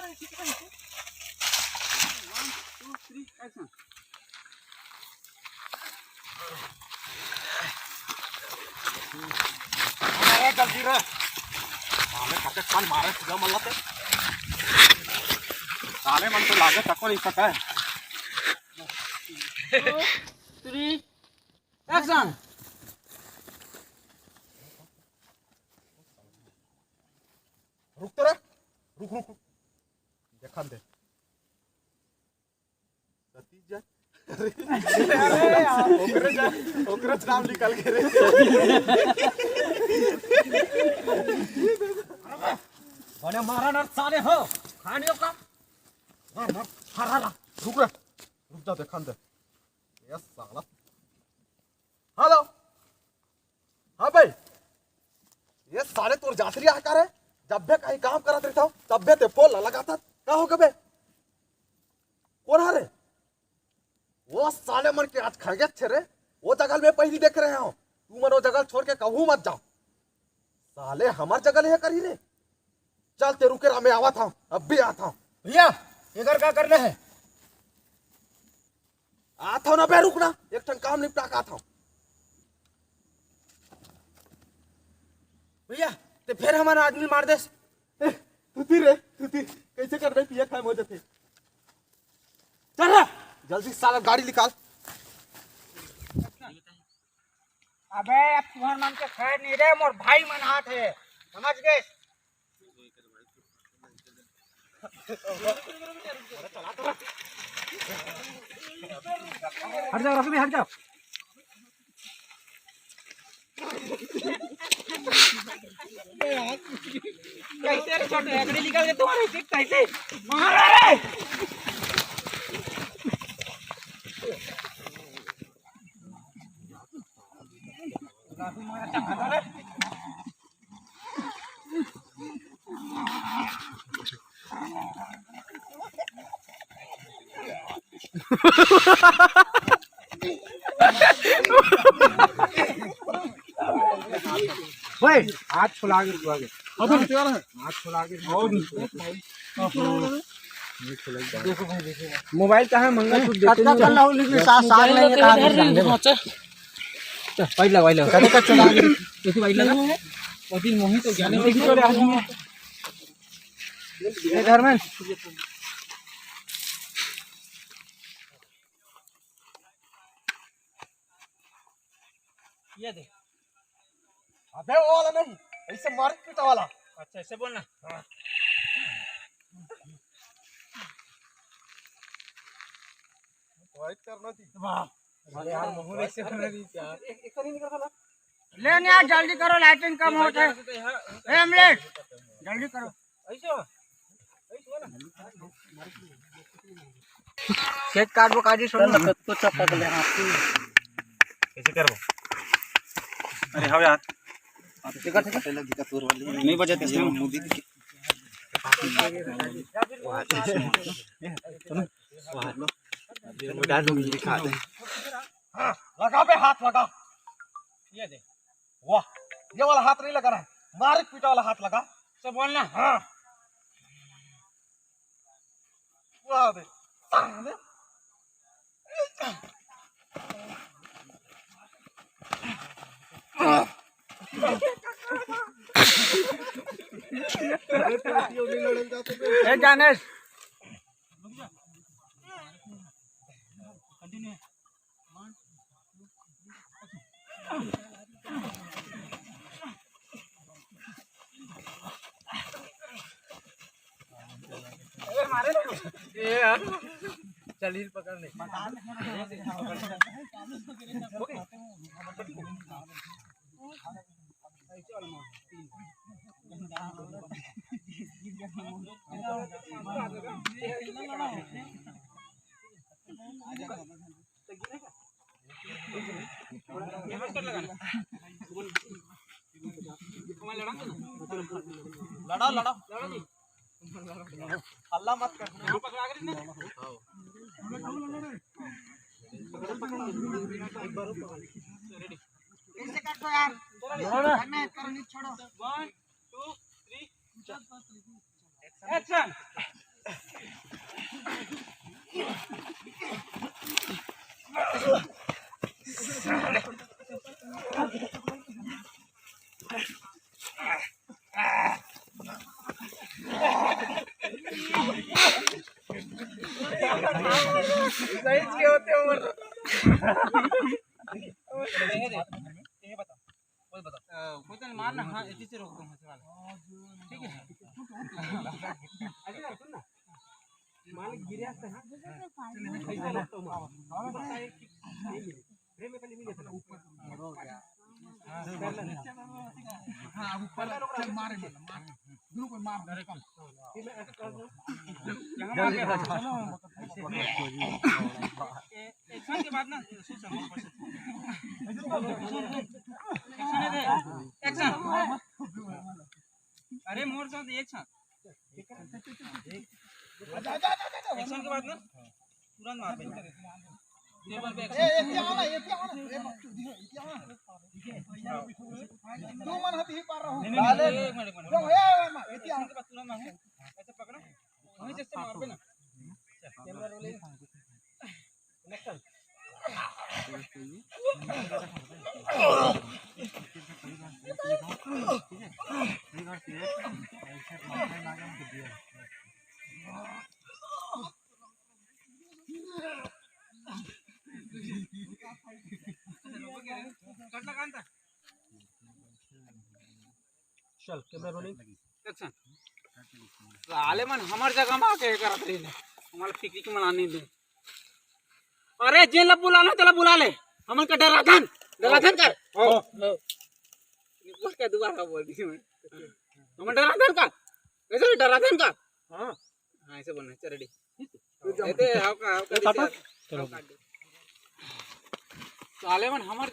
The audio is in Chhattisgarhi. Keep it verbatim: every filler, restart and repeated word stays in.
One, two, three, action. अरे जल्दी रे। साले कते कन मारे तुझा मल्ला ते। साले मन तो लागे तको नहीं सका है। Two, three, action. रुक तो रे। रुक, रुक, रुक। देखा दे। सतीश जा। अरे यार। ओकरे जा, ओकरे नाम निकल के रे। बने मारा ना साले हो। खानियों का। मार, मार, हरा ला। रुक रे। रुक जा, देखा दे। ये साला। हेलो। हाँ भाई, ये साले तोर जासरी आय का रे? जब भी कहीं काम करत रहिथव, तब भी ते फोन ला लगाथस। का हो गबे? कोन हरे? वो साले मन के आज खैगत छे रे। वो जगह मैं पहली देख रहे हूँ। तू मन वो जगह छोड़ के कहूँ मत जाओ। साले हमर जगह ले करही रे। चल ते रुके रह, मैं आवत हूँ, अब भी आवत हूँ। भैया, एकर का करना है? आत हूँ ना बे, रुक ना, एक ठन काम निपटा के आत हूँ। भैया, ते फिर हमारा आदमी मार देस। ए, तुती रे, तुती, कैसे करबे, पिए खाए मौज थे। चल रे, जल्दी साला गाड़ी निकाल। अबे, अब तुहर मन के खैर नहीं रे, मोर भाई मन हाथ है, समझ गए? हट जाओ, रश्मि, हट जाओ। कैसे रे छोटे, अगड़ी निकल के तुम्हारे देख कैसे मारा रे। ओए, हाथ फुला के रुआ के। अबे तैयार है। हाथ फुला के। और देखो भाई, देखो। मोबाइल कहाँ है? मंगलसूत्र देते नहीं। कर लो, लेकिन साथ, साथ लेंगे, कहाँ से? चल, पाइप लगा, पाइप लगा। कदे का चला? देखो, पाइप लगा। वो दिन मोहित हो गया। ए, धर्मेंद्र। ये दे। अबे वो वाला नहीं, ऐसे मार पीटा वाला। अच्छा, ऐसे बोलना। हाँ। वाइट करना थी। वाह। अरे यार, महूँ ऐसे करना थी क्या? एक, एक तो नहीं निकल रहा। ले ना यार, जल्दी करो, लाइटिंग कम होता है। ए, अमलेश, जल्दी करो। केक काटबो काजी, सुन ना। तो चपक ले हाथ। कैसे करबो? अरे हाँ यार। ठीक है, ठीक है। नहीं बजाते इसमें। हाँ, लगा बे, हाथ लगा। ये दे। वाह, ये वाला हाथ नहीं लगा रहा है, मार पीटा वाला हाथ लगा। सब बोलना। हाँ। वाह बे। ए जानेश। ए यार, चल, हील पकड़ ले। लड़ा, लड़ा। हल्ला मत कर। ऐसे कर दो यार। घर में करो, नहीं छोड़ो। One, two, three, action। Size के होते हो? ये बता, कोई बता। अ, कोई तो मार ना, हाँ, इसी से रोक दो, हाँ, सवाल। ठीक है। अच्छा, सुन ना। मान गिरे आते हैं। ऐसा मत तो मार। फ्रेम में पहले मिले थे ना। ऊपर। हाँ, अब ऊपर चल, मारे, मार, मार। दोनों को मार, मार, कम। फिर मैं ऐसा कर दूं। यहाँ मार के। ए-, एक्शन के बाद ना, सुन, सुन, सुन। एक्शन है दे। एक्शन। अरे, मोर साथ एक साथ। एक्शन के बाद ना, तुरंत मार दे। टेबल पे ए, एक्शन। एती आवा ना, एती आवा ना। ए, बच्चू, दिहो, एती आवा ना। दो मन हती ही पार रहू। नहीं, नहीं, नहीं, एक मिनट, एक मिनट। दो, ए, ए, ए, एती आवा। एक्शन के बाद तुरंत मार। ऐसे पकड़ो। वहीं से मार पे ना। Camera rolling. एक्शन। चल, कैमरा रोलिंग। अच्छा। साले मन हमर जगह में आके करत रहिन। हमर पिकनिक मनाने दे। अरे, जेन ला बुलाना, तेला बुला ले। हमन का डराथन, डराथन कर। हो। हो। बोल के दोबारा बोल दी मैं। हमन डराथन का? कैसे डराथन का? हाँ। हाँ, ऐसे बोलना है। चल, रेडी। ये तो हाव का, हाव का ये काटो। दिशा। चलो। हाव का। साले मन हमर